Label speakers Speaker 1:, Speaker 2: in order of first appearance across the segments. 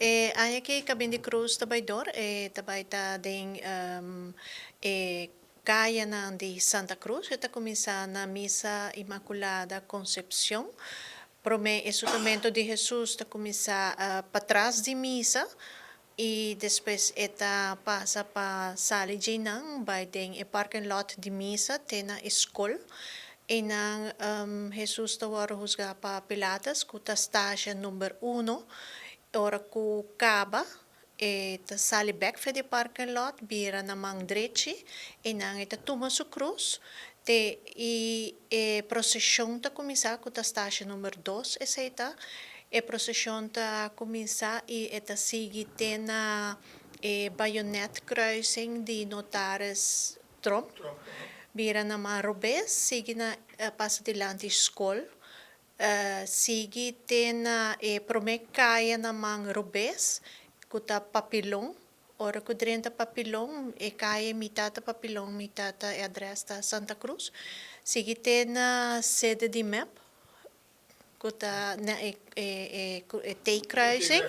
Speaker 1: E aña aki Caminda di Cruz ta bay door, e ta bay ta den e cayanan di Santa Cruz. E ta cuminsa na Misa Inmaculada Concepcion. Prome e Sutamento di Jesus ta cuminsa patras di misa y despues e ta pasa pa sali djeinan bay den e parking lot di misa te na e scol. Einan Jesus ta wordo husga pa Pilatus cu ta stage number uno. Ora cu caba, e ta sali bek for di parking lot, bira na man drechi, einan e ta tuma su cruz, te y e procesion ta cuminsa cu ta stage number dos esey ta. E procesion ta cuminsa y e ta sigui te na e bayonet kruising di Notaris Tromp, bira na man robes, sigui na pasa dilanti scol, sigui te na e prome caya na man robes, cu ta Papilon. Ora cu drenta Papilon, e caya mitad ta Papilon, mitad ta e adres ta Santa Cruz. Sigui te na sede di MEP, cu ta na e T-kruising.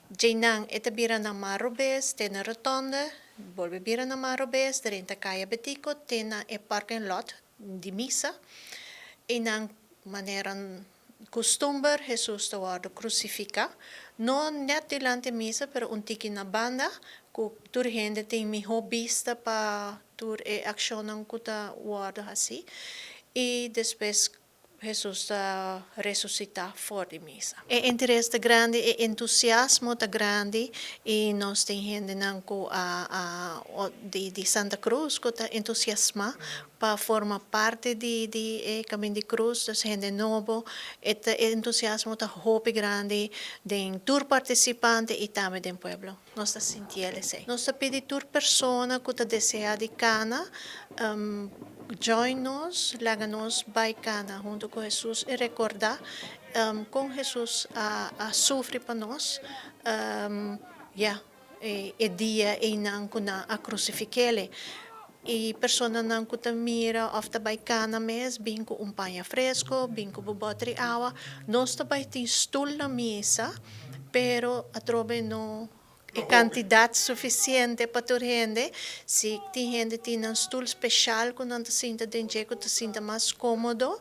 Speaker 1: Djeinan e ta bira na man robes te na rotonde, bolbe bira na man robes, drenta caya Betico te na e parking lot di misa. Einan manera custumber Jesus ta wordo crucifica, no net dilanti misa pero un tiki na banda cu tur hende tin miho bista pa tur e accionnan cu ta wordo haci y despues Jesus ta resucita for di misa. E interes ta grandi, e entusiasmo ta grandi y nos tin hendenan cu a a di Santa Cruz cu ta entusiasma pa forma parti di e Caminda di Cruz, dus hende nobo, e ta e entusiasmo ta hopi grandi den tur participante y tambe den pueblo. Nos ta sinti el esey. Nos ta pidi tur persona cu ta desea di cana, join nos, laga nos bay cana hunto cu Jesus y recorda con Jesus a sufri pa nos, ya, e dia eynan cu nan a crucifiquele. E personanan cu ta mira of ta bay cana mes, bin cu un paña fresco, bin cu bo boter di awa. Nos ta bay tin stoel na misa, pero atrobe no e cantidad suficiente pa tur hende. Si tin hende tin nan stoel special cu nan ta sinta den dje cu ta sinta mas comodo,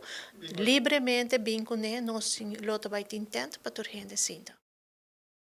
Speaker 1: libremente bin cune, nos lo ta bay tin tent pa tur hende sinta.